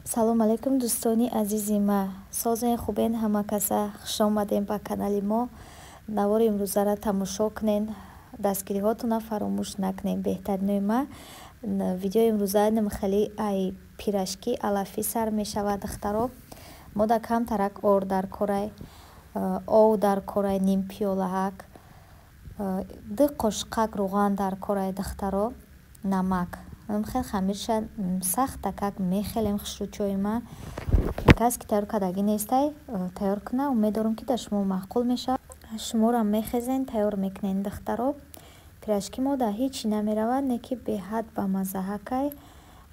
Салом алейкум, дӯстони азизи ма! Созен, хубен ҳама каса? Хушомадем ба канали мо. Навори имрӯзаро тамошо кунен, дастгириҳотона фаромӯш накунен, беҳтаринои ма. Видеои имрӯза хеле ай пирожки алафӣ сар мешавад, духтаро. Мо да камтарак ор дар корай, ов дар корай, ним пиёлаҳак, 2 қошуқак рӯған дар корай, духтаро, намак. Хел хамирша сахтакак мехелем, хушрӯчои ма. Кас ки тайёр кардагӣ нестай, тайёр куна. Умед дорам, ки дар шумо маъқул мешавад. Шуморо мехезен, тайёр мекунен, духтаро. Пирожки мо дар ҳечи намеравад, не ки беҳад бамаззаҳакай.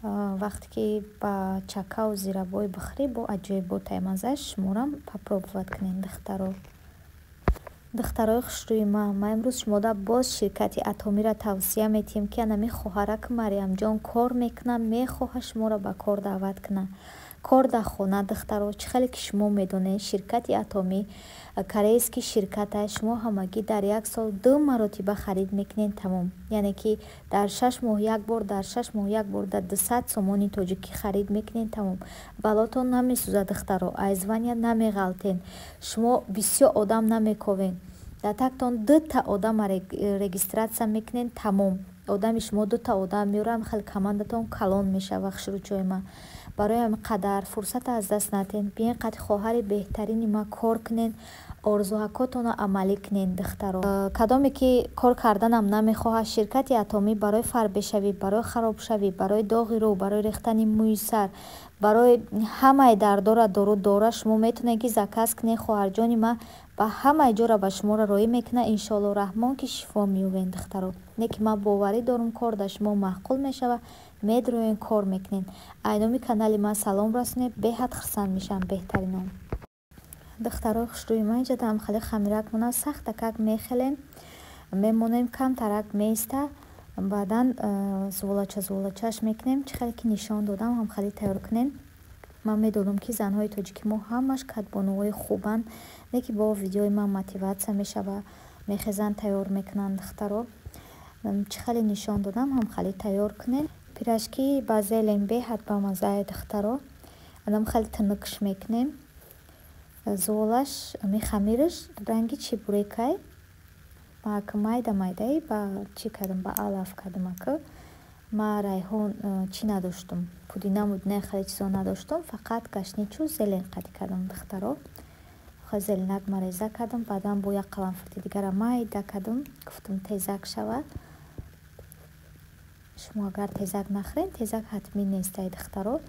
Вақте ки ба чаккаву зирабой бихӯрӣ, бо аҷоиботай маззаш. Шуморам попробовать кунен, духтаро. Духтарои хушрӯи ма, ман имрӯз шумода боз ширкати Атомиро тавсия метиҳем, ки анами хоҳарак Мариямҷон кор мекунад, мехоҳад шуморо ба кор даъват кунад. Кор дар хона, духтаро. Чӣ хеле ки шумо медонед, ширкати Атомӣ корейский ширката. Шумо ҳамагӣ дар як сол ду маротиба харид мекунед, тамом. Яъне ки дар 6 моҳ як бор, дар 6 моҳ як бор дар 200 сомони тоҷикӣ харид мекунед, тамом. Балотон намесӯзад, духтаро, аз звания намеғалтен, шумо бисёр одам намековен. Дар тактон дута одама регистрация мекунед, тамом. Одами шумо дута одам меорам, хеле командатон калон мешава, хушрӯчои ман. Барои ҳамин қадар фурсата аз даст натиҳед. Биен, қати хоҳари беҳтарини ма кор кунед, орзуҳакотонро амалӣ кунед, духтаро. Кадоме ки кор карданам намехоҳад, ширкати Атомӣ барои фарбешавӣ, барои харобшавӣ, барои доғи рӯ, барои рехтани мӯи сар, барои ҳамаи дардора дору дора. Шумо метавонед, ки заказ кунед. Хоҳарҷони ма ба ҳамаи ҷора ба шуморо роҳӣ мекунад. Иншоалло раҳмон, ки шифо меёбед, духтаро. Не ки ман боварӣ дорам, кор дар шумо маъқул мешавад, медроен, кор мекунед. Айноми канали ман салом расонед, беҳад хурсанд мешавам, беҳтаринон. Духтарои хушрӯи ман, инҷа дам хеле хамирак монад, сахтакак мехелем, мемонем, камтарак меиста, баъдан зуволача зуволачаш мекунем. Чӣ хеле ки нишон додам, ҳам хеле тайёр кунем. Ман медонам, ки занҳои тоҷики мо ҳамаш кадбонуҳои хубанд, не ки бо видеои ман мотивация мешава, мехезанд, тайёр мекунанд, духтаро. Чӣ хеле нишон додам, ҳам хеле тайёр кунед. Пирожки ба зелень беҳад бамаззае, духтаро. Анам хеле тунукш мекунем. Зуволаш, ами хамираш ранги чебурекай. Ма майда майдаи ба чӣ кардам, ба алаф кардам. Ака ма райҳон чӣ надоштум, пудина мудина, хеле чизо надоштум, фақат гашничу зелень қадӣ кардам, духтаро. Зеленак мареза кардам, баъдан бо як қаламфурти дигара майда кардам, гуфтам, тезак шавад. Шумо агар тезак нахӯред, тезак ҳатмӣ нестай, духтаро.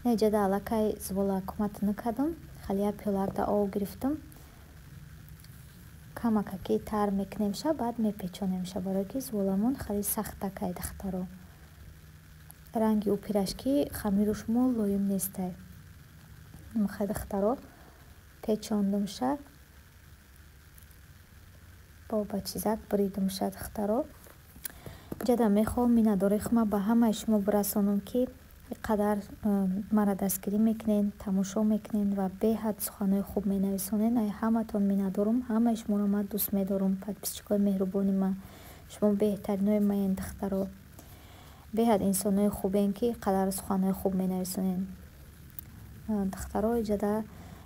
Неҷада аллакай зуволакума тунук кардам, хеле як пиёлакда об гирифтам, камакаки тар мекунемша, баъд мепечонемша, барое ки зуволамон хеле сахтакай, духтаро. Ранги ӯ пирожки хамируш мулоим нестай. Хай, духтаро, печондумша, бо ба чизак буридумша, духтаро. Ҷада мехоҳам миннатдории худро ба ҳамаи шумо бирасонам, ки қадар маро дастгирӣ мекунед, тамошо мекунед ва беҳад суханҳои хуб менависонед. Ай ҳаматон миннатдорам, ҳамаи шуморо ман дӯст медорам, подписчикои меҳрубони ман. Шумо беҳтаринои маен, духтаро. Беҳад инсонҳои хубен, ки қадар суханҳои хуб менависонед. Духтаро, иҷода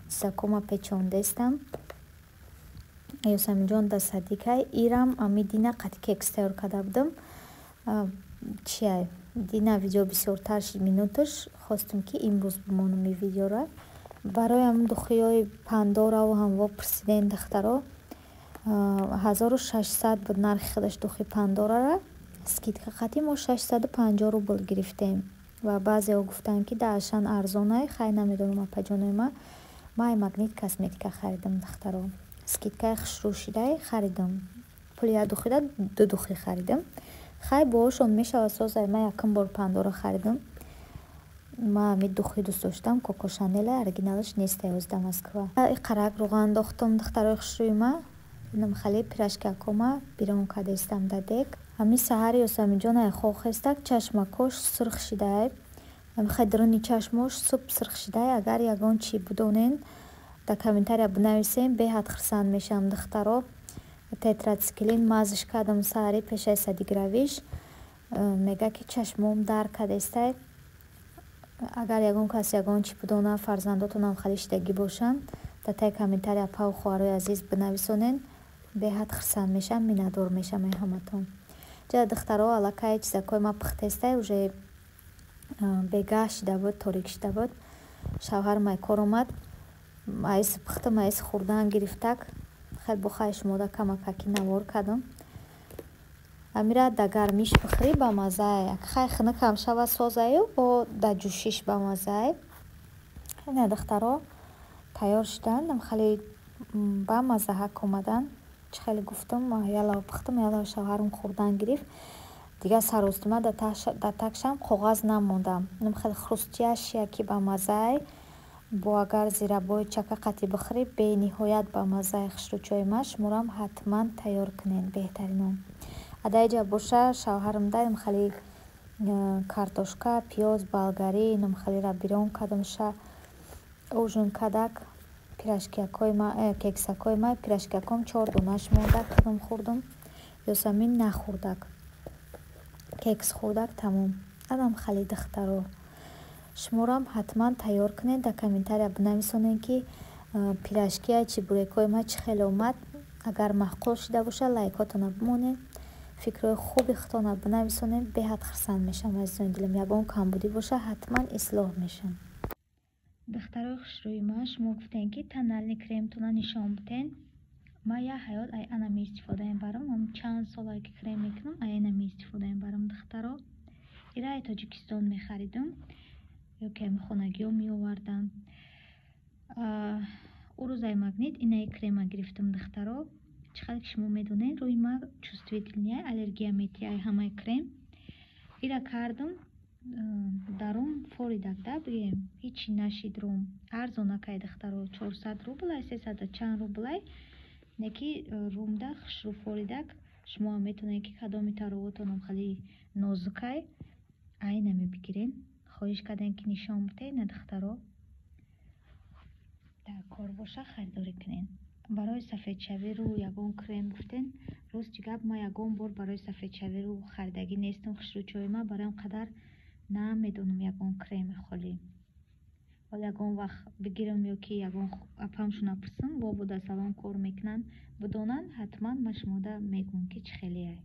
чизакома печондестам. Ёсаминҷон да садикай ирам ами дина қати кекс тайёр карда будам. Чия, дина видео бисёртар шид минуташ, хостум, ки имрӯз бимонам и видеора. Барои ҳамн духиҳои Панdoраву ҳамво пурсидем, духтаро. 1600 буд нархи худаш духи Пандорара, скидка қати мо 650 рубл гирифтем. Ва баъзеҳо гуфтанд, ки дар Ашан арзонай. Хай, намедонам, апаҷонои ма. Ман ай Магнит косметика харидам, духтаро. Скидкаи хушрӯ шидай харидам, пули як духида ду духи харидам. Хай, боошон мешавад созай. Ман якум бор Пандора харидам. Ма ами духи дӯст доштам, Коко Шанела, оригиналаш нестай оз дар Москва. Иқарак рӯған андохтам, духтарои хушрӯи ма. Инам хеле пирожкакома бирон кардастам дар дег. Ҳамин саҳари Ёсаминҷон ай хоб хестак, чашмакош сурх шидай, хай даруни чашмош суб сурх шидай. Агар ягон чӣ бидонен, дар комментария бинависем, беҳад хурсанд мешавам, духтаро. Тетрациклин мазш кардам саҳари пешаи садик равиш. Мега, ки чашмом дард кардестай. Агар ягон кас ягон чӣ бидонад, фарзандотонам хеле шидагӣ бошанд, дар таи комментария, апаву хоҳарои азиз, бинависонед, беҳад хурсанд мешавам, миннатдор мешавам ай ҳаматон. Ҷа, духтаро, аллакай чизакҳои ма пухтестай, уже бегаҳ шида буд, торик шида буд. Шавҳарам ай кор омад, айс пухтам, айс хӯрдан гирифтак. Хел бухай шумода камакаки навор кардам. Амира да гармиш бихӯрӣ, бамаззае. Хай, хунукам шава, созаю, бо да ҷӯшиш бамаззае. Ина, духтаро, тайёр шуданд, хеле бамаззаҳак омаданд. Чӣ хеле гуфтам, ялав пухтам, ялав шавҳарам хӯрдан гирифт. Дигар саростима дар такшам коғаз намондам. Хеле хрустящая, ки бамаззае. Бо агар зирабои чака қатӣ бихӯрӣ, бениҳоят бамаззае. Хушрӯчои ма, шуморам ҳатман тайёр кунед, беҳтаринон. Адаиҷа боша, шавҳарам даим хеле картошка, пиёз, болгарӣ инам хелера бирён кардам, ша ужин кардак. Пирожкиякҳои ма, кексакҳои ма, пирожкияком чор донаш мондак, худам хӯрдам. Ёсамин нахӯрдак, кекс хӯрдак, тамом. Анам хеле, духтаро, шуморам ҳатман тайёр кунед, дар комментария бинависонед, ки пирожкия, чебурекҳои ма чӣ хел омад. Агар маъқул шида бошад, лайкҳотонро бимонед, фикрҳои хуби худтонро бинависонед, беҳад хурсанд мешавам, азизони дилам. Ягон камбудӣ боша, ҳатман ислоҳ мешавам. Духтарои хушрӯи ма, шумо гуфтем, ки тональный кремтона нишон биден. Ма як ҳаёт ай анами истифода мебарам. Чанд солае ки крем мекунам, ай анами истифода мебарам, духтаро. Ира ай Тоҷикистон мехаридам ё ки ами хонагиҳо меовардам. Ӯ рӯз ай Магнит инаи крема гирифтам, духтаро. Чӣ қадр ки шумо медонед, рӯи ма чувствительный, аллергия метиҳад ҳамаи крем. Ира кардам, дарум форидак, да бигем, ҳичи нашид рум. Арзонакай, духтаро, 400 рублай, сесаду чанд рублай, неки румда хушрӯ форидак. Шумоам метавонед, ки кадоми таровотонам хеле нозукай, айнаме бигирен. Хоҳиш кардем, ки нишон бидиҳед. На, духтаро, дар кор боша, харидорӣ кунед. Барои сафедшавӣ рӯ ягон крем гуфтен. Рости гап, ман ягон бор барои сафедшавӣ рӯ харидагӣ нестам, хушрӯчои ман, барои он қадар намедонам ягон креми холӣ. Ҳоло ягон вақт бигирам ё ки ягон апамшона пурсам, бобо дар салон кор мекунанд, бидонанд, ҳатман ман шумода мегӯям, ки чӣ хелеай.